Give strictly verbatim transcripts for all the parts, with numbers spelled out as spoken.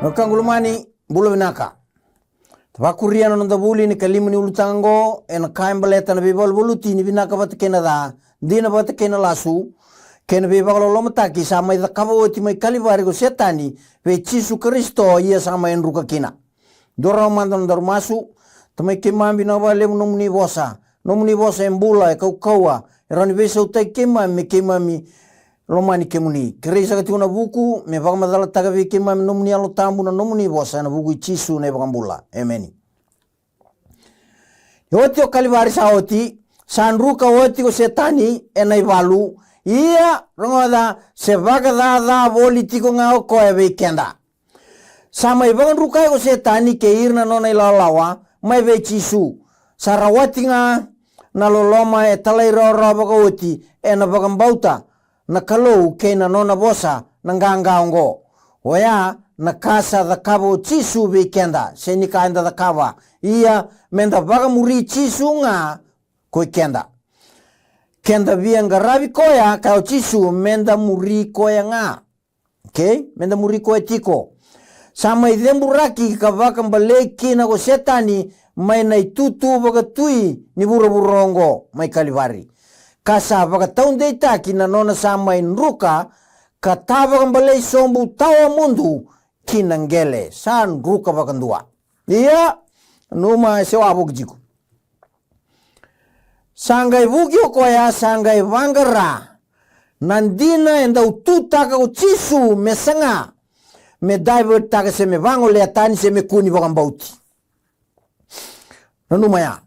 Wekaqu lomani, bula vinaka. Vakuria na noda vuli ni kalima ni ulutaga oqo, ena ka e baleta na veivaluvaluti ni vinaka vata kei na ca, dina vata kei na lasu, kei na veivakalolomataki sa mai cakava oti mai Kalivari ko Setani vei Jisu Karisito, ia sa mai druka kina. Dua rawa mada na nodaru masu. Tamai keimami, vinaka vakalevu nomuni vosa. Nomuni vosa e bula, e kaukauwa, e rawa ni veisautaki keimami me keimami lomani kemuni. Kerei saka tiko na vuku me vakamacalataka vei keimami nomuni Yalo Tabu na nomuni vosa, ena vuku i Jisu na iVakabula. Emeni. E oti o Kalivari sa oti, sa druka oti ko Setani ena ivalu. Ia, rogoca, se vakacaca voli tiko ga o koya vei keda. Sa mai vakadrukai ko Setani kei ira na nona ilawalawa mai vei Jisu. Sa rawati ga na loloma e talairawarawa vakaoti ena vakabauta na Kalou kei na nona vosa na qaqa oqo. Oya na ka sa cakava o Jisu vei keda, se ni ka eda cakava. Ia, meda vakamuri Jisu ga ko i keda. Keda via qaravi koya, kaya o Jisu, meda muri koya ga. Okay? Meda muri koya tiko. Sa mai ceburaki ka vakabalei kina ko Setani mai na itutu vakatui ni vuravura oqo mai Kalivari. Ka sa vakataudeitaki na nona sa mai druka ka ta vakabalei sobu tawa mudu ki na qele. Sa druka vakadua. Ia, numa e se wavoki tiko. Sa qai vuki o koya, sa qai vaqara na dina e dau tutaka ko Jisu me saga, me divertaka se me vagolea tani se me kua ni vakabauti. Nanuma ya.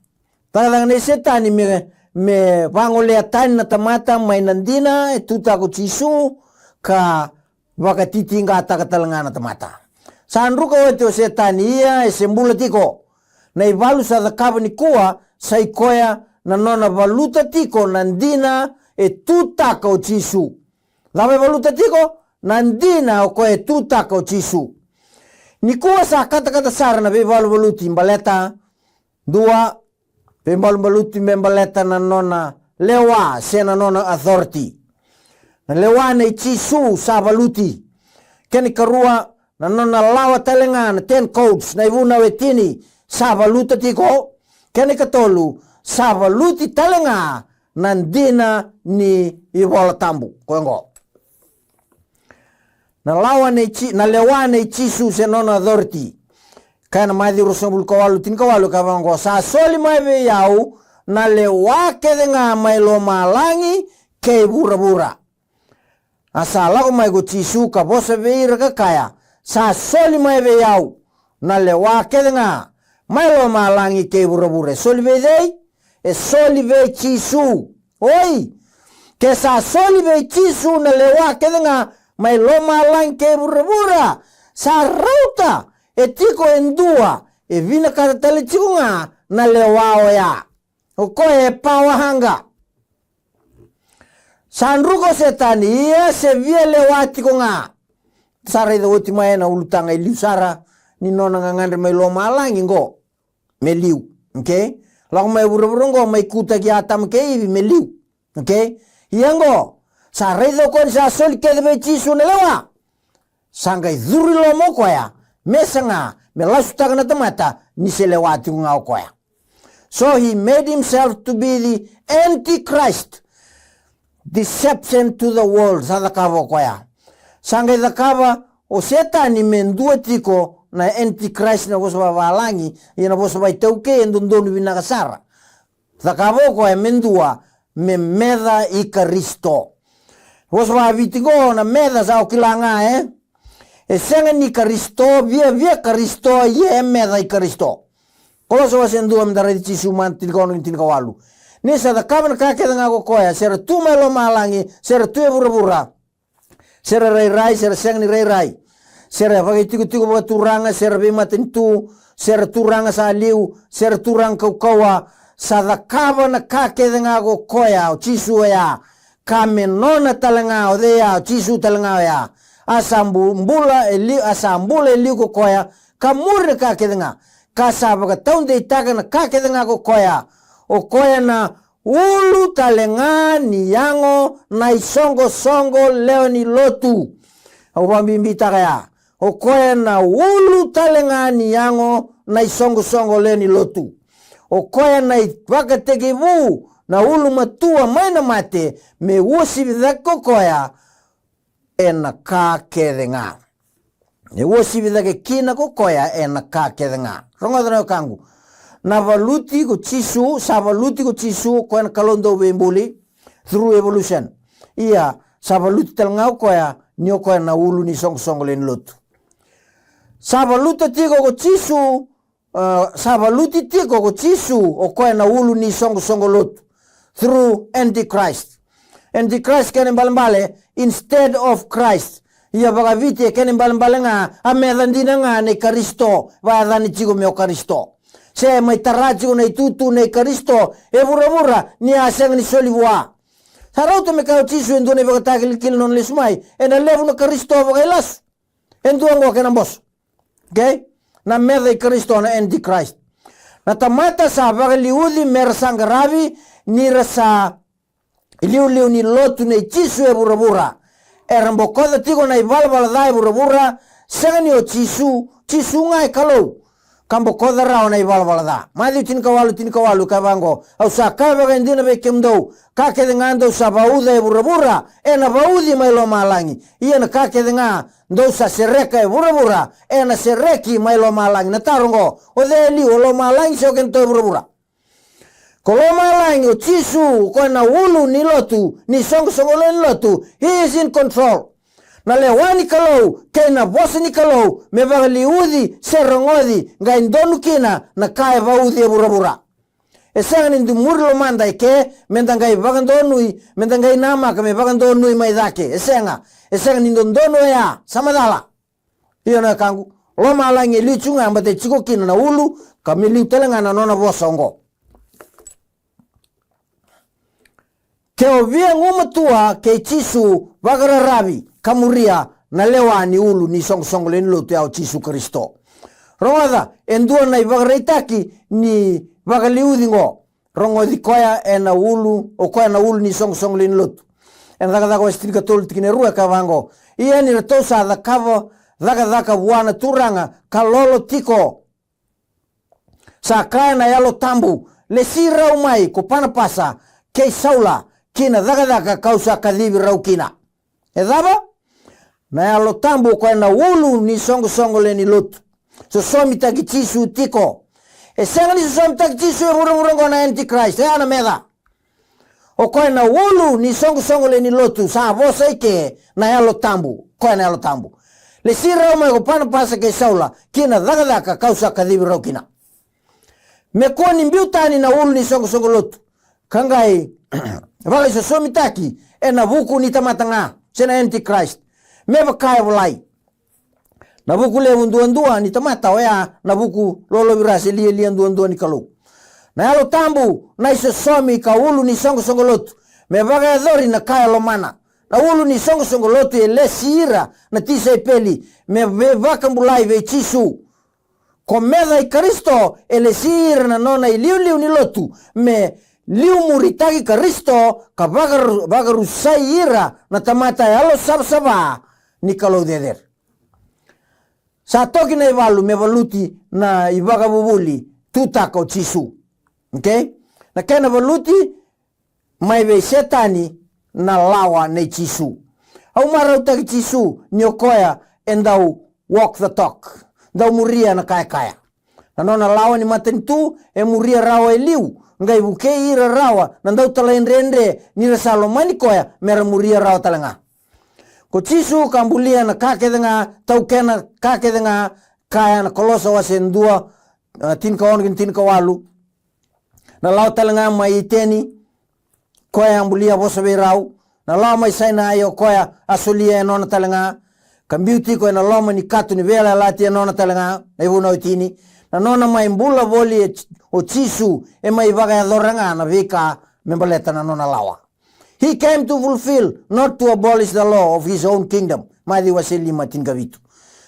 Cakacaka nei Setani me, me vagolea tani na tamata mai na dina e tutaka ko Jisu, ka vakatitiqataka tale ga na tamata. Sa druka oti o Setani, ia e se bula tiko. Na ivalu sa cakava nikua sa i koya na nona valuta tiko na dina e tutaka o Jisu. Cava e valuta tiko? Na dina o koya e tutaka o Jisu. Nikua sa katakata sara na veivaluvaluti baleta dua, veivaluvaluti me baleta na nona lewa se na nona authority. Na lewa nei Jisu sa valuti. Kena ikarua, na nona lawa tale ga na ten codes, na ivunau e tini, sa valuta tiko. Kena ikatolu, sa valuti tale ga na dina ni iVola Tabu. Koya oqo. Na lawa nei Ji-, na lewa nei Jisu se nona authority. Kaya na Maciu ruasagavulu ka walu, tinikawalu, ka vaka oqo, sa soli mai vei au na lewa kece ga mai lomalagi kei vuravura. A sa lako mai ko Jisu ka vosa vei ira ka kaya, sa soli mai vei au na lewa kece ga mai lomalagi kei vuravura. E soli vei cei? E soli vei Jisu. Oi, ke sa soli vei Jisu na lewa kece ga mai lomalagi kei vuravura, sa rauta e tiko e dua e vinakata tale tiko ga na lewa oya. O koya e pawahaqa. Sa druka o Setani, ia se via lewa tiko ga. Sa raica oti mai ena ulutaga e liu sara ni nona gagadre mai lomalagi qo. Me liu. Okay? Lako mai vuravura qo, mai kutaki Atama kei Ivi, me liu. Okay? Ia qo, sa raica o koya ni sa soli kece vei Jisu na lewa. Sa qai curu i loma o koya me saga me lasutaka na tamata ni se lewa tiko ga o koya. So he made himself to be the antichrist, deception to the world. Sa cakava o koya. Sa qai cakava o Setani me dua tiko na antichrist, na vosa vavalagi, ia na vosa vaitaukei e dodonu vinaka sara. Cakava o koya me dua me meca i Karisito. Vosa vaviti qo na meca sa o kila ga, e? E sega ni Karisito, via, via Karisito, ia e meca i Karisito. Kolosa wase dua, meda raici Jisu mada, tinikaono ki tinikawalu. Ni sa cakava na ka kece ga ko koya, se ra tu mai lomalagi, se ra tu e vuravura, se ra rairai, se ra sega ni rairai, se ra vakaitikotiko vakaturaga, se ra veimatanitu, se ra turaga sa liu, se ra turaga kaukauwa, sa cakava na ka kece ga ko koya, o Jisu oya, ka me nona tale ga, o cei ya? O Jisu tale ga oya. A sa bu-, bula e liu, a sa bula e liu ko koya, ka muri na ka kece ga, ka sa vakataudeitaka na ka kece ga ko koya. O koya na ulu tale ga ni yago na isoqosoqo lewe ni lotu. Au vakabibitaka ya. O koya na ulu tale ga ni yago na isoqosoqo lewe ni lotu. O koya na ivakatekivu, na ulumatua mai na mate, me uasivi cake ko koya ena ka kece ga. E uasivi cake kina ko koya ena ka kece ga. Rogoca na wekaqu. Na valuti ko Jisu, sa valuti ko Jisu, o koya na Kalou dauveibuli, through evolution. Ia, sa valuti tale ga o koya, ni o koya na ulu ni soqosoqo lewe ni lotu. Sa valuta tiko ko Jisu, ah, sa valuti tiko ko Jisu, o koya na ulu ni soqosoqo lotu, through Antichrist. Antichrist kena ibalebale, instead of Christ. Ia vakaviti e kena ibalebale ga, a meca dina ga na iKarisito, vakayacani tiko me o Karisito. Se mai tara tiko na itutu na iKarisito e vuravura, ni a sega ni soli vua. Sa rauta me kaya o Jisu e dua na ivakatakilakila nona lesu mai, ena levu na Karisito vakailasu. E dua oqo kena boso. Okay? Na meca iKarisito na Antichrist. Na tamata sa vakaliuci me ra sa qaravi, ni ra sa iliuliu ni lotu nei Jisu e vuravura. Era bokoca tiko na ivalavala ca e vuravura, sega ni o Jisu, Jisu ga e Kalou. Ka bokoca rawa na ivalavala ca. Maciu tinikawalu, tinikawalu, ka vaqo. Au sa kaya vakaidina vei kemudou, ka kece ga dou sa vauca e vuravura, ena vauci mai lomalagi. Ia na ka kece ga dou sa sereka e vuravura, ena sereki mai lomalagi. Na taro oqo, o cei e liu, o lomalagi se o keda e vuravura? Ko lomalagi, o Jisu, o koya na ulu ni lotu, ni soqosoqo lewe ni lotu, he is in control. Na lewa ni Kalou kei na vosa ni Kalou me vakaliuci se rogoci, qai donu kina na ka e vauci e vuravura. E sega ni da muri lomada e ke, me da qai vakadonui, me da qai namaka me vakadonui mai cake. E sega, e sega ni dodonu oya, sa macala. Io na wekaqu, lomalagi e liu tu ga, baleta e tiko kina na ulu, ka me liu tale ga na nona vosa oqo. Ke o via gumatua kei Jisu, vakararavi ka muria na lewa ni ulu ni soqosoqo lewe ni lotu, ya o Jisu Karisito. Rogoca, e dua na ivakaraitaki ni vakaliuci oqo. Rogoci koya ena ulu, o koya na ulu ni soqosoqo lewe ni lotu. Ena Cakacaka wase tinikatolu tikina e rua e kaya vaqo. Ia ni ratou sa cakava cakacaka vua na Turaga ka lolo tiko, sa kaya na Yalo Tabu, lesi rau mai ko Panapasa kei Saula ki na cakacaka kau sa kacivi rau kina. E cava? Na Yalo Tabu o koya na ulu ni soqosoqo lewe ni lotu. Sosomitaki Jisu tiko. E sega ni sosomitaki Jisu e vuravura oqo na Antichrist, e a na meca. O koya na ulu ni soqosoqo lewe ni lotu, sa vosa i ke na Yalo Tabu, koya na Yalo Tabu. Lesi rau mai ko Panapasa kei Saula ki na cakacaka kau sa kacivi rau kina. Me kua ni biu tani na ulu ni soqosoqo lotu ka qai vakaisosomitaki ena vuku ni tamata ga, se na Antichrist. Me vaka e volai, na vuku levu duadua ni tamata oya na vuku lolovira se lialia duadua ni Kalou. Na Yalo Tabu na isosomi ka ulu ni soqosoqo lotu me vakayacori na ka e lomana. Na ulu ni soqosoqo lotu e lesi ira na tisaipeli me veivakabulai vei Jisu. Ko meca i Karisito e lesi ira na nona iliuliu ni lotu me liumuritaki Karisito ka vakaru-, vakarusai ira na tamata yalosavasava ni Kalou cecere. Sa toki na ivalu me valuti na ivakavuvuli tutaka o Jisu. Okay? Na kena valuti mai vei Setani na lawa nei Jisu. Au marautaki Jisu ni o koya e dau walk the talk, dau muria na ka e kaya. Na nona lawa ni matanitu e muria rawa e liu, qai vukei ira rawa na dau talaidredre ni ra sa lomani koya me ra muria rawa tale ga. Ko Jisu ka bulia na ka kece ga, taukena ka kece ga, kaya na Kolosa wase dua, ah, tinikaono ki na tinikawalu. Na lawa tale ga mai Iteni, koya a bulia vosa vei rau. Na lawa mai Sainai, o koya a solia e nona tale ga, ka biu tiko ena loma ni kato ni veiyalayalati e nona tale ga, na ivunau e tini. Na nona mai bula voli e J-, o Jisu, e mai vakayacora ga na veika me baleta na nona lawa. He came to fulfill, not to abolish the law of his own kingdom. Maciu wase lima, tinikavitu.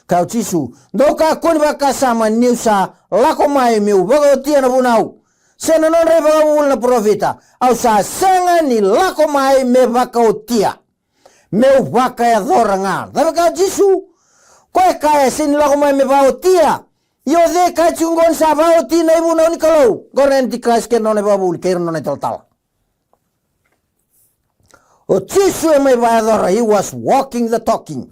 Kaya o Jisu, dou kakua ni vakasama niu sa lako mai meu vakaotia na vunau, se na nodra ivakavuvuli na parofita. Au sa sega ni lako mai me vakaotia, meu vakayacora ga. Cava e kaya o Jisu? Koya e kaya, sega ni lako mai me vaotia. Ia o cei e kaya tiko oqo ni sa vaoti na ivunau ni Kalou? Oqo na antichrist kei na nona ivakavuvuli kei ira na nona italatala. O Jisu e mai vakayacora, he was walking the talking.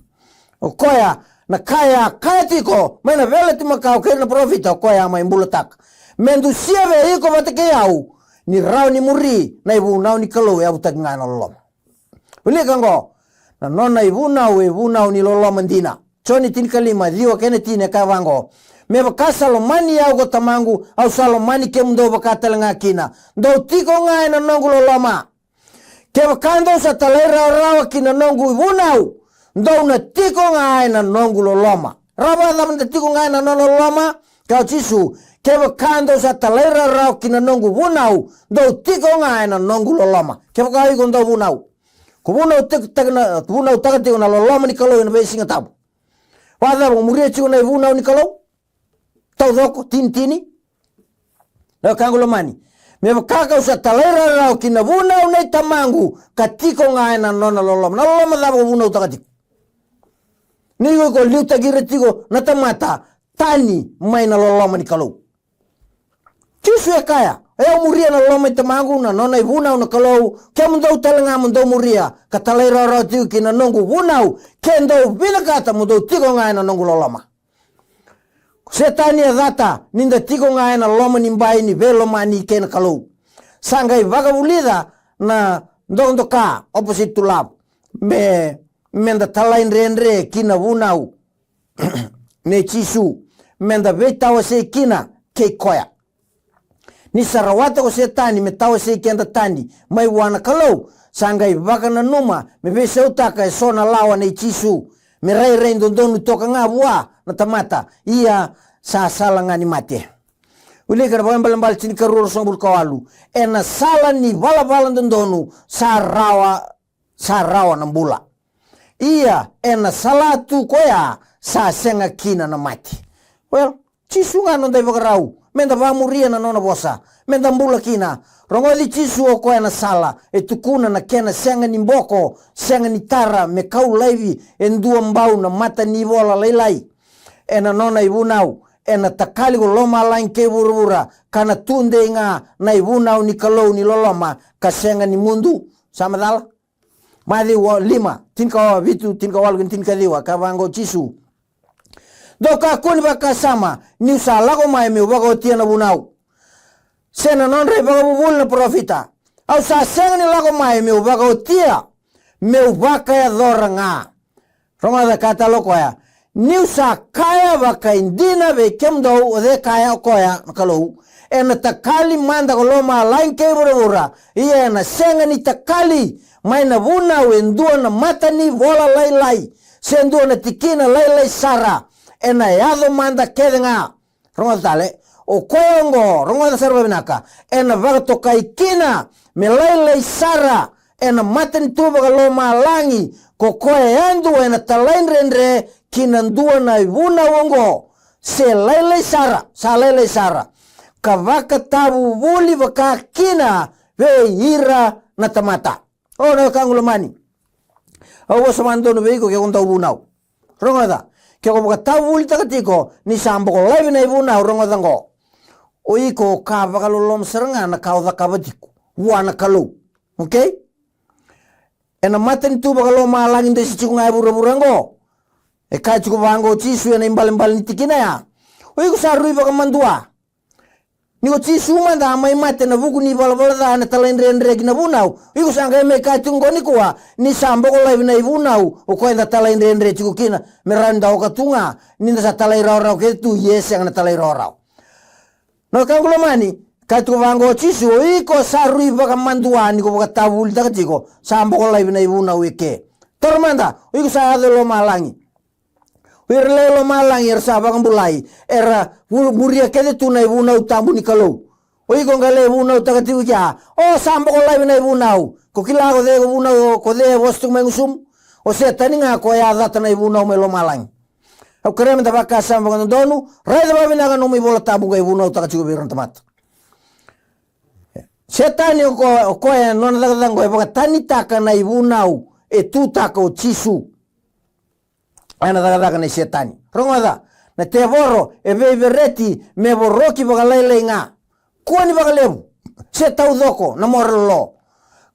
O koya na ka e a kaya tiko mai na veiyalayalati makawa kei ira na parofita, o koya a mai bulataka. Me dusia vei iko vata kei au ni rawa ni muri na ivunau ni Kalou e yavutaki ga ena loloma. Wilika oqo, na nona ivunau e vunau ni loloma dina. Joni tinikalima, ciwa kei na tini e kaya vaqo: Me vaka sa lomani au ko Tamaqu, au sa lomani kemudou vaka tale ga kina. Dou tiko ga ena noqu loloma. Kevaka dou sa talairawarawa ki na noqu ivunau, dou na tiko ga ena noqu loloma. Rawa vakacava da tiko ga ena nona loloma? Kaya o Jisu, kevaka dou sa talairawarawa ki na noqu vunau, dou tiko ga ena noqu loloma. Kevaka o iko dau vunau, ko vunau tiko, tiko na, vunautaka tiko na loloma ni Kalou ena veisiga tabu. Vakacava ko muria tiko na ivunau ni Kalou? Taucoko, tinitini. Na wekaqu lomani, me vaka kau sa talairawarawa ki na vunau nei Tamaqu, ka tiko ga ena nona loloma. Na loloma cava ko vunautaka tiko? Ni iko, iko liutaki ira tiko na tamata tani mai na loloma ni Kalou. Jisu e kaya, e au muria na loloma i Tamaqu, na nona ivunau na Kalou, kemudou tale ga mo dou muria, ka talairawarawa tiko ki na noqu vunau, ke dou vinakata mo dou tiko ga ena noqu loloma. Ko Setani e cata ni da tiko ga ena loma ni bai ni veilomani kei na Kalou. Sa qai vakavulica na dokadoka, opposite to love, me, me da talaidredre ki na vunau nei Jisu, me da veitawasei kina kei koya. Ni sa rawata ko Setani me tawasei keda tani mai vua na Kalou, sa qai vakananuma me veisautaka eso na lawa nei Jisu, me rairai dodonu toka ga vua na tamata, ia sa sala ga ni mate. Wilika na Vakaibalebale tinikarua, ruasagavulu ka walu: Ena sala ni valavala dodonu sa rawa, sa rawa na bula. Ia ena sala tu koya sa sega kina na mate. Well, Jisu ga noda ivakarau, me da vakamuria na nona vosa, me da bula kina. Rogoci Jisu, o koya na sala. E tukuna na kena sega ni boko, sega ni tara, me kau laivi e dua bau na mata ni vola lailai. Ena nona ivunau, ena takali ko lomalagi kei vuravura, ka na tudei ga na ivunau ni Kalou ni loloma ka sega ni mudu. Sa macala? Maciu lima, tinikavitu, tinikawalu kei na tinikaciwa, kaya vaqo o Jisu: Dou kakua ni vakasama niu sa lako mai meu vakaotia na vunau, se na nodra ivakavuvuli na parofita. Au sa sega ni lako mai meu vakaotia, meu vakayacora ga. Rogoca, kaya tale o koya: Niu sa kaya vakaidina vei kemudou, o cei e kaya? O koya na Kalou. Ena takali mada ko lomalagi kei vuravura, ia ena sega ni takali mai na vunau e dua na mata ni vola lailai, se dua na tikina lailai sara. Ena yaco mada kece ga. Rogoca tale, o koya oqo, rogoca sara vavinaka, ena vakatokai kina me lailai sara ena matanitu vakalomalagi ko koya yadua ena talaidredre ki na dua na ivunau oqo, se lailai sara, sa lailai sara, ka vakatavuvuli vaka kina vei ira na tamata. O, na wekaqu lomani, au vosa vakadodonu vei iko ke ko dau vunau. Rogoca, ke ko vakatavuvulitaka tiko ni sa boko laivi na ivunau, rogoca oqo. O iko o ka vakaloloma sara ga na ka o cakava tiko vua na Kalou. Okay? Ena matanitu vakalomalagi, de se tiko ga e vuravura oqo. E kaya tiko vaqo o Jisu ena ibalebale ni tikina ya: O iko sa rui vakamadua. Ni ko Jisu mada a mai mate ena vuku ni valavala ca, ena talaidredre ki na vunau, iko sa qai mai kaya tiko oqo nikua ni sa boko laivi na ivunau o koya eda talaidredre tiko kina, me rawa ni da oka tu ga ni da sa talairawarawa kece tu, ia e sega na talairawarawa. Na wekaqu lomani, kaya tiko vaqo o Jisu: O iko sa rui vakamadua ni ko vakatavuvulitaka tiko sa boko laivi na ivunau eke. Taura mada, o iko sa yaco e lomalagi. O ira lai lomalagi era sa vakabulai, era vu-, muria kece tu na ivunau tabu ni Kalou. O iko qai lai vunautaka tiko i kea, o sa boko laivi na ivunau. Ko kila ko cei ko vunau, ko cei e vosa tiko mai gusumu? O Setani ga ko e a cata na ivunau mai lomalagi. Au kerea me da vakasama vakadodonu, raica vakavinaka nomu iVola Tabu qai vunautaka tiko vei ira na tamata. Setani o ko-, o koya e nona cakacaka qo e vakatanitaka na ivunau e tutaka o Jisu. Ena cakacaka nei Setani. Rogoca, na tevoro e veivereti me voroki vakalailai ga. Kua ni vakalevu, se taucoko na more lolo.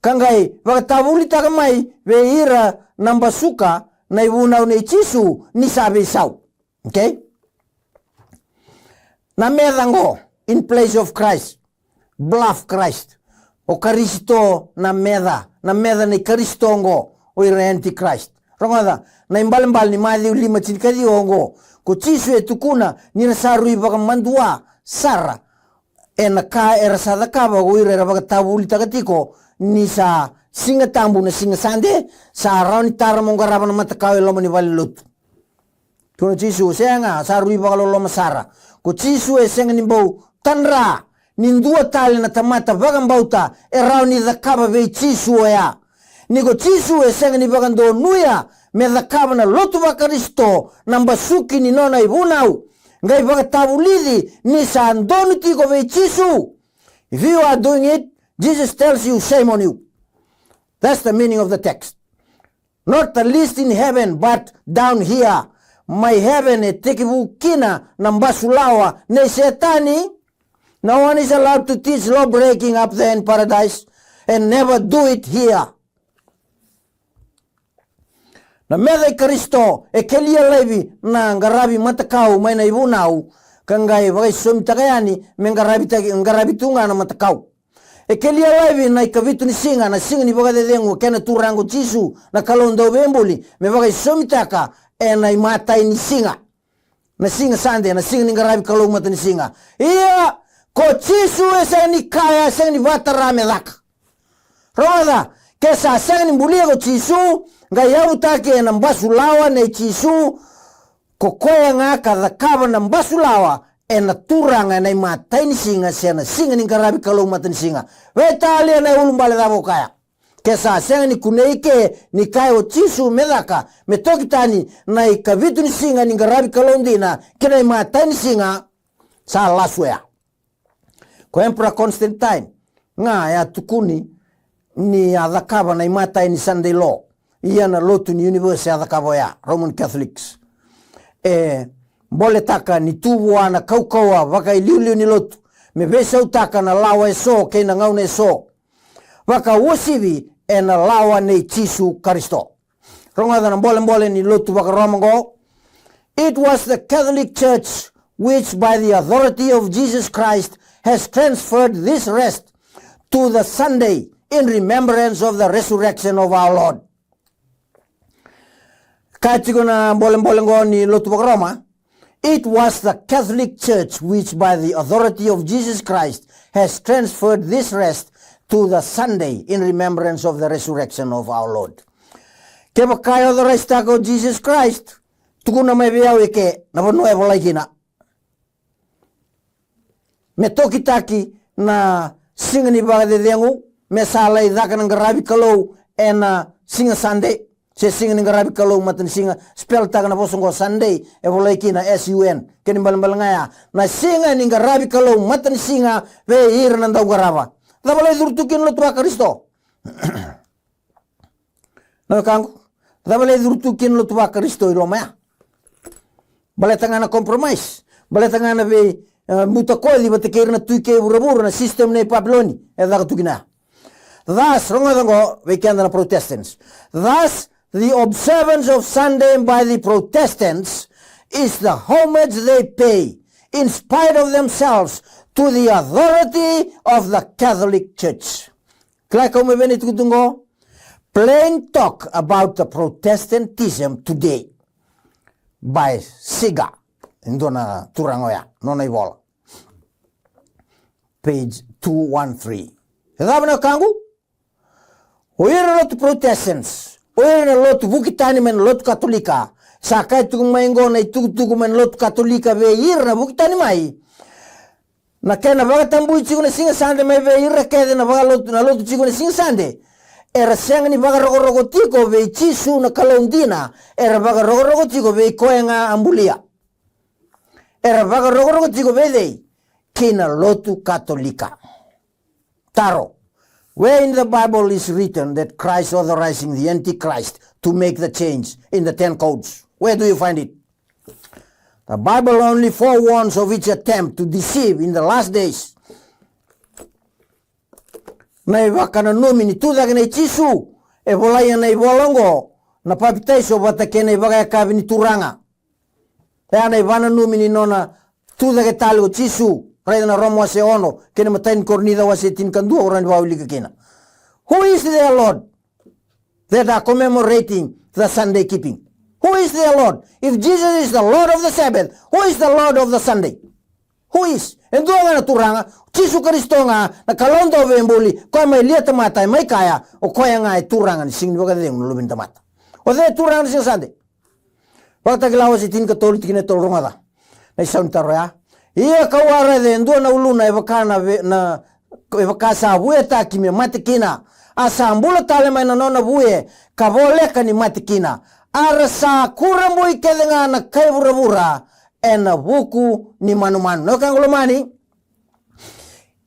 Ka qai vakatavulitaka mai vei ira na basuka na ivunau nei Jisu ni sa veisau. Okay? Na meca oqo, in place of Christ, bluff Christ. O Karisito na meca, na meca nei Karisito oqo, o ira antichrist. Rogoca, na ibalebale ni Maciu lima tinikaciwa oqo, ko Jisu e tukuna ni ra sa rui vakamadua sara ena ka era sa cakava ko ira era vakatavulitaka tiko ni sa Siga Tabu na Siga Sade, sa rawa ni tara mo qarava na matakau e loma ni valenilotu. Tukuna o Jisu, sega, sa rui vakaloloma sara. Ko Jisu e sega ni bau tadra ni dua tale na tamata vakabauta e rawa ni cakava vei Jisu oya. Ni ko Jisu e sega ni vakadonuya me cakava na lotu vaKarisito na basuki ni nona ivunau, qai vakatavulici ni sa donu tiko vei Jisu. If you are doing it, Jesus tells you, shame on you. That's the meaning of the text. Not the least in heaven, but down here. Mai heaven e tekivu kina na basulawa nei Setani. No one is allowed to teach law breaking up there in paradise, and never do it here. Na meca i Karisito e kelia laivi na qaravi matakau mai na ivunau, ka qai vakaisosomitaka yani me qaravi, qaravi tu ga na matakau. E kelia laivi na ikavitu ni siga, na siga ni vakacecegu, kei na Turaga o Jisu na Kalou Dauveibuli, me vakaisosomitaka ena imatai ni siga. Na Siga Sade, na siga ni qaravi Kalou matanisiga. Ia, ko Jisu e sega ni kaya, e sega ni vakatara me caka. Rogoca, ke sa sega ni bulia ko Jisu, qai yavutaki ena basulawa nei Jisu, ko koya ga ka cakava na basulawa ena Turaga ena imatai ni siga, se na siga ni qaravi Kalou matanisiga. Veitalia na iulubale cava o kaya. Ke sa sega ni kunei ke ni kaya o Jisu me caka, me toki tani na ikavitu ni siga ni qaravi Kalou dina ki na imatai ni siga, sa lasu oya. Ko Emperor Constantine ga e a tukuni ni a cakava na imatai ni Sunday law. Ia na lotu ni universe e a cakava oya, Roman Catholics. E boletaka ni tu vua na kaukauwa vakailiuliu ni lotu me veisautaka na lawa eso kei na gauna eso, vakauasivi ena lawa nei Jisu Karisito. Rogoca na bolebole ni lotu vakaRoma oqo. It was the Catholic Church which, by the authority of Jesus Christ, has transferred this rest to the Sunday in remembrance of the resurrection of our Lord. Ka tiko na bolebole oqo ni lotu vakaRoma. It was the Catholic Church which, by the authority of Jesus Christ, has transferred this rest to the Sunday in remembrance of the resurrection of our Lord. Kevaka e authorized-taka o Jesus Christ, tukuna mai vei au eke na vanua e volai kina. Me tokitaki na siga ni vakacecegu, me sa lai caka na qaravi Kalou ena Siga Sade, se siga ni qaravi Kalou matanisiga, spell-taka na vosa oqo Sunday, e volai kina S U N, kena ibalebale ga ya, na siga ni qaravi Kalou matanisiga vei ira na dauqarava. Cava lai curu tu kina na lotu vaKarisito? Na wekaqu, cava lai curu tu kina na lotu vaKarisito i loma ya? Baleta ga na compromise, baleta ga na vei, e, butakoci vata kei ira na tui kei vuravura, na system nei Papiloni e caka tu kina ya. Thus, rogoca oqo vei keda na Protestants. Thus, the observance of Sunday by the Protestants is the homage they pay, in spite of themselves, to the authority of the Catholic Church. Kila kau mai vei na itukutuku oqo. Plain talk about the Protestantism today by Seeger. E dua na turaga oya, nona ivola. Page two one three. E cava na wekaqu? O ira na lotu Protestants, o ira na lotu vuki tani mai na lotu Katolika, sa kaya tiko mai oqo na itukutuku mai na lotu Katolika vei ira na vuki tani mai. Na kena vakatabui tiko na Siga Sade mai vei ira kece na vakalotu, na lotu tiko na Siga Sade, era sega ni vakarokoroko tiko vei Jisu na Kalou dina, era vakarokoroko tiko vei koya ga a bulia. Era vakarokoroko tiko vei cei? Kei na lotu Katolika. Taro. Where in the Bible is written that Christ authorizing the Antichrist to make the change in the Ten Codes? Where do you find it? The Bible only forewarns of its attempt to deceive in the last days. Na ivakananumi ni tucake nei Jisu, e volai ena ivola oqo na papitaiso vata kei na ivakayakavi ni Turaga. E a na ivananumi ni nona tucake tale o Jisu. Raica na Roma wase ono kei na imatai ni Korinica wase tinikadua, o rawa ni vakawilika kina. Who is their Lord that are commemorating the Sunday keeping? Who is their Lord? If Jesus is the Lord of the Sabbath, who is the Lord of the Sunday? Who is? E dua ga na Turaga, Jisu Karisito ga, na Kalou Dauveibuli, koya mai lia tamata, e mai kaya, o koya ga e Turaga ni siga ni vakacegu na Luve ni tamata. O cei e Turaga ni siga Sade? Vakatakila wase tinikatolu tikina e tolu, rogoca na isau ni taro ya. Ia ka'u a raica e dua na uluna e vaka na ve-, na, e vaka sa vuetaki me mate kina, a sa bula tale mai na nona vue ka voleka ni mate kina. A ra sa kurabui kece ga na kai vuravura ena vuku ni manumanu. Na wekaqu lomani,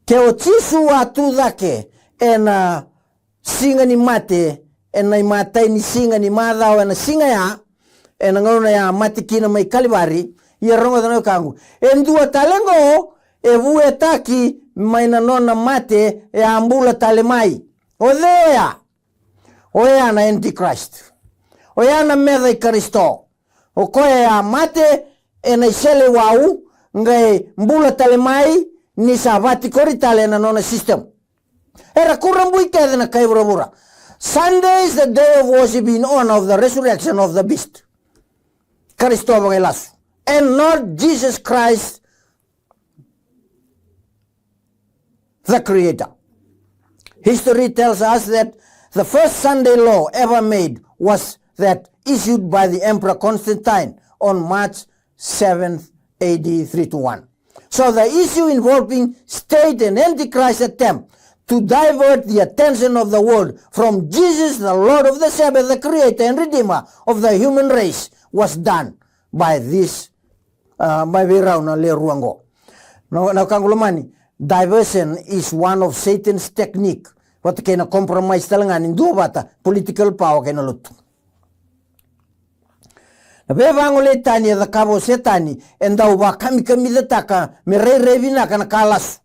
ke o Jisu a tu cake ena siga ni mate, ena imatai ni siga ni macawa, ena siga ya, ena gauna ya mate kina mai Kalivari, ia rogoca na wekaqu. E dua tale oqo, e vuetaki mai na nona mate, e a bula tale mai. O cei oya? Oya na Antichrist. Oya na meca i Karisito. O koya e a mate ena iseleiwau, qai bula tale mai ni sa vatikori tale ena nona system. Era kurabui kece na kai vuravura. Sunday is the day of worship in honor of the resurrection of the beast. Karisito vakailasu. And not Jesus Christ, the Creator. History tells us that the first Sunday law ever made was that issued by the Emperor Constantine on March seventh, A D three two one. So the issue involving state and Antichrist attempt to divert the attention of the world from Jesus, the Lord of the Sabbath, the Creator and Redeemer of the human race, was done by this, uh, by vei rau na lewe rua oqo. Na, na wekaqu lomani, diversion is one of Satan's technique. Vata kei na compromise tale ga ni duavata, political power kei na lotu. Na veivagolei tani e cakava o Setani, e dau vakamikamicataka me rairai vinaka na ka lasu,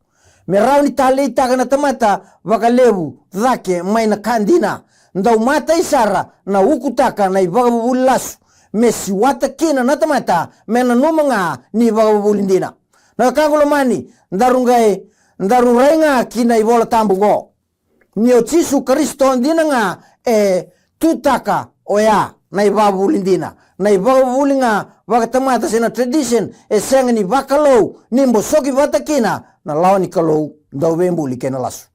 me rawa ni taleitaka na tamata vakalevu cake mai na ka dina. Dau matai sara na ukutaka na ivakavuvuli lasu, me siwata kina na tamata me nanuma ga ni ivakavuvuli dina. Na wekaqu lomani, daru qai, daru rai ga ki na iVola Tabu oqo. Ni o Jisu Karisito dina ga e tutaka oya na ivakavuvuli dina. Na ivakavuvuli ga vakatamata se na tradition e sega ni vakalou, ni bosoki vata kina na lawa ni Kalou Dauveibuli kei na lasu.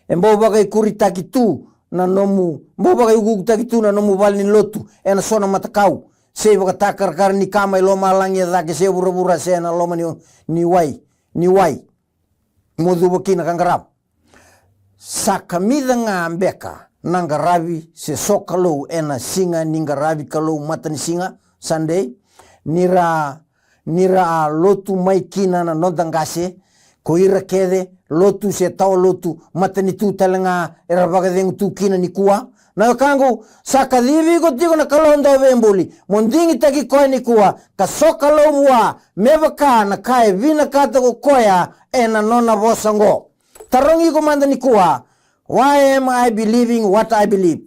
E bau vakaikuritaki tu na nomu, bau vakaiukuukutaki tu na nomu vale ni lotu ena so na matakau, se ivakatakarakara ni ka mai lomalagi e cake, se vuravura, se na loma ni, ni wai, ni wai mo cuva kina ka qarava. Sa kamica ga beka na qaravi se sokalou ena siga ni qaravi Kalou matanisiga, Sunday, ni ra, ni ra a lotu mai kina na noda qase, ko ira kece, lotu se tawa lotu, matanitu tale ga era vakacegu tu kina nikua. Na wekaqu, sa kacivi iko tiko na Kalou Dauveibuli mo digitaki koya nikua, ka sokalou vua me vaka na ka e vinakata ko koya ena nona vosa oqo. Tarogi iko mada nikua, why am I believing what I believe?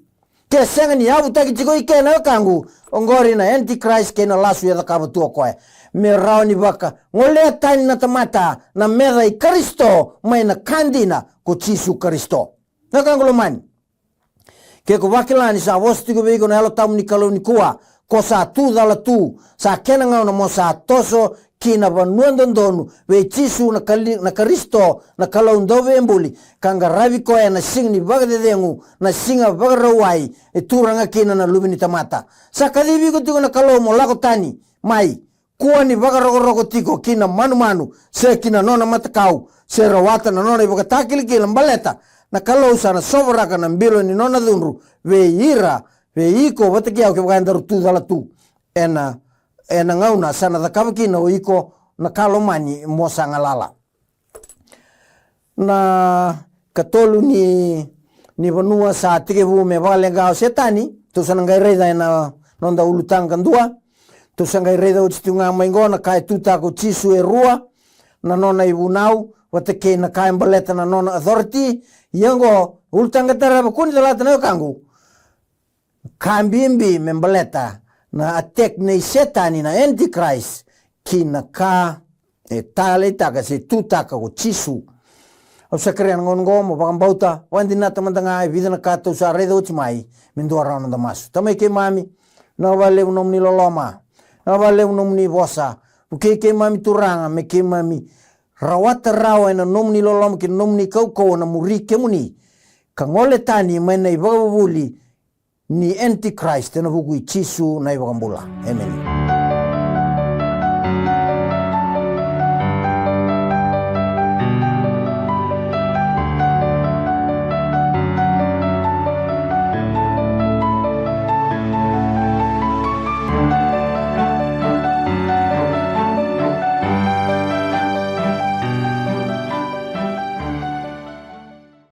Ke sega ni yavutaki tiko i ke, na wekaqu, oqori na Antichrist kei na lasu e cakava tu o koya me rawa ni vakagolea tani na tamata na meca i Karisito mai na ka dina ko Jisu Karisito. Na wekaqu lomani, ke ko vakila ni sa vosa tiko vei iko na Yalo Tabu ni Kalou nikua, ko sa tu cala tu, sa kena gauna mo sa toso ki na vanua dodonu vei Jisu na Kali-, na Karisito, na Kalou Dauveibuli, ka qaravi koya ena siga ni vakacecegu, na siga vakarauwai e turaga kina na Luve ni tamata. Sa kacivi iko tiko na Kalou mo lako tani mai, kua ni vakarokoroko tiko ki na manumanu, se ki na nona matakau, se rawata na nona ivakatakilakila, baleta na Kalou sa na sovaraka na bilo ni nona cudru vei ira, vei iko vata kei au, kevaka edaru tu cala tu ena, ena gauna sa na cakava kina o iko na ka lomani mo sa galala. Na katolu ni, ni vanua sa tekivu me vakaleqa o Setani, tou sa na qai raica ena, noda ulutaga dua. Tou sa qai raica oti tu ga mai qo na ka e tutaka o Jisu e rua, na nona ivunau vata kei na ka e baleta na nona authority. Ia qo ulutaga tarava, kua ni calata na wekaqu. Ka bibi me baleta na attack nei Setani na Antichrist ki na ka e taleitaka se tutaka ko Jisu. Au sa kerea na gauna oqo mo vakabauta, vakadinata mada ga e vica na ka tou sa raica oti mai, me dua rawa noda masu. Tamai keimami, na vakalevu nomuni loloma, na vakalevu nomuni vosa. Vukei keimami Turaga me keimami rawata rawa ena nomuni loloma kei na nomuni kaukauwa na muri kemuni, ka gole tani mai na ivakavuvuli ni Antichrist, ena vuku i Jisu na iVakabula. Emeni.